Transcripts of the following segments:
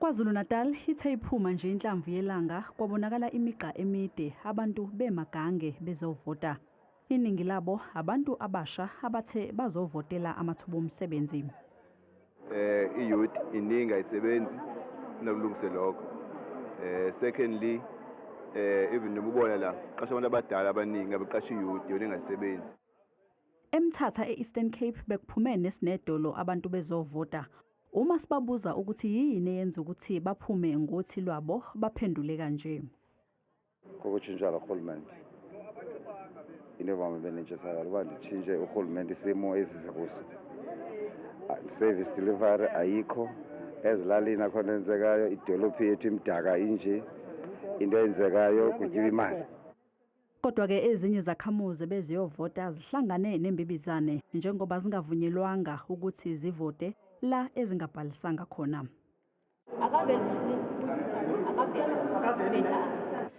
KwaZulu-Natal ithe iphuma nje inhlamvu yelanga kwabonakala imigqa emide abantu bemagange bezovota. Iningi labo abantu abasha abathe bazovotela amathuba omsebenzi. I-youth iningi ayisebenzi, funa kulungise lokho. Secondly, even noma ubona la qasha abantu abadala abaningi abeqasha i-youth yona engasebenzi. EMthatha e-Eastern Cape bekuphume nesinedolo abantu bezovota. Uma sibabuza ukuthi yini eyenza ukuthi baphume ngothi lwabo, baphendule kanje. Kokutshintsha lo rhulumente, into evame benentshisakalo uba nditshintshe urhulumente, isimo esi sikuso, service delivery ayikho ezilalini, akho nto enzekayo, idolophu yethu imdaka inje, into eyenzekayo kutyiwa imali. Kodwa-ke ezinye izakhamuzi beziyovota zihlangane nembibizane njengoba zingavunyelwanga ukuthi zivote la ezingabhalisanga khona. Akaveli sisini, akaveli.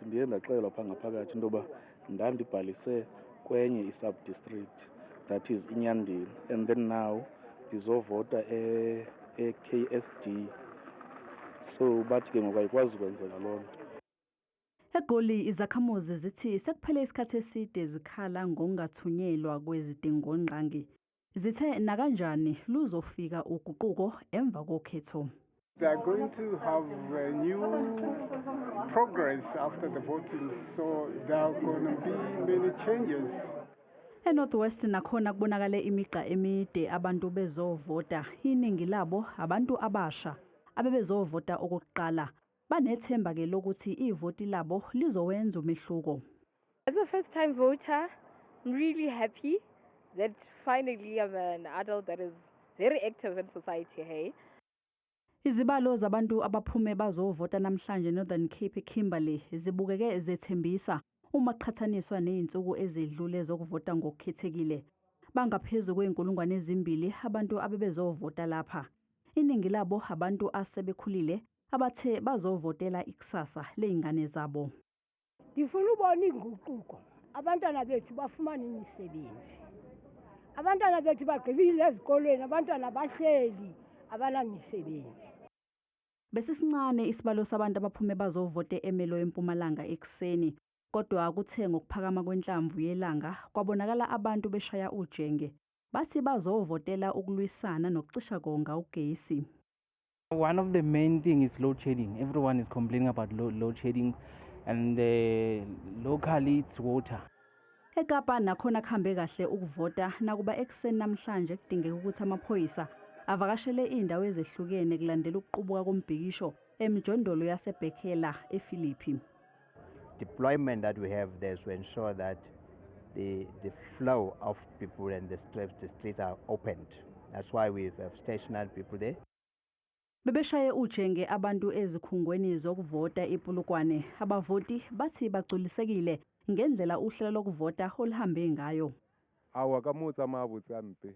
Ndiye ndaxelelwa phaa ngaphakathi into yoba ndandibhalise kwenye i-sub-district, that is iNyandeni, and then now ndizovota e-KSD, so bathi ke ngoku ayikwazi ukwenzeka loo nto. EGoli izakhamuzi zithi sekuphele isikhathi eside zikhala ngokungathunyelwa kwezidingongqangi. Zithe nakanjani luzofika uguquko emva kokhetho. They are going to have a new progress after the voting, so there are going to be many changes. ENorth West nakhona kubonakale imigqa emide abantu bezovota. Iningi labo abantu abasha abebezovota okokuqala. Banethemba ke lokuthi ivoti labo lizowenza umehluko. As a first time voter, I'm really happy that finally I'm an adult that is very active in society, hey. Izibalo zabantu abaphume bazovota namhlanje Northern Cape, Kimberley, zibukeke zethembisa uma qhathaniswa nezinsuku ezidlule zokuvota ngokukhethekile. Bangaphezulu kwe-2,000 abantu abebezovota lapha. Iningi labo abantu asebekhulile abathe bazovotela ikusasa lezingane zabo. Ndifuna ubona inguquko, abantwana bethu bafumane imisebenzi, abantwana bethu bagqibile ezikolweni, abantwana bahleli abanamisebenzi. Besisincane isibalo sabantu abaphume bazovota eMelo eMpumalanga ekuseni. Kodwa kuthe ngokuphakama kwenhlamvu yelanga kwabonakala abantu beshaya ujenge. Bathi bazovotela ukulwisana nokucisha konga ugesi. One of the main thing is load shedding. Everyone is complaining about load shedding, and locally it's water. eKapa nakhona kuhambe kahle ukuvota nakuba ekuseni namhlanje kudingeka ukuthi amaphoyisa avakashele indawo ezehlukene kulandela ukuqubuka kombhikisho emjondolo yaseBhekela ePhilippi. Deployment that we have there is to ensure that the flow of people and the streets are opened. That's why we have stationed people there. Bebeshaye ujenge abantu ezikhungweni zokuvota iPolokwane. Abavoti bathi bagculisekile ngendlela uhlelo lokuvota oluhambe ngayo. Awa, ka moo tsamaya botse ampe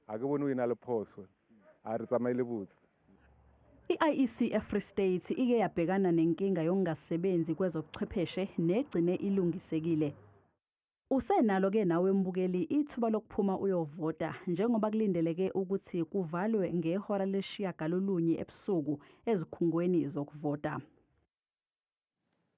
a ke bone o e na le phoso, a re tsamaile botse. I-IEC eFree State ike yabhekana nenkinga yokungasebenzi kwezobuchwepheshe negcine ilungisekile. Usenalo ke nawe mbukeli ithuba lokuphuma uyovota njengoba kulindeleke ukuthi kuvalwe ngehora 9:30 ebusuku ezikhungweni zokuvota.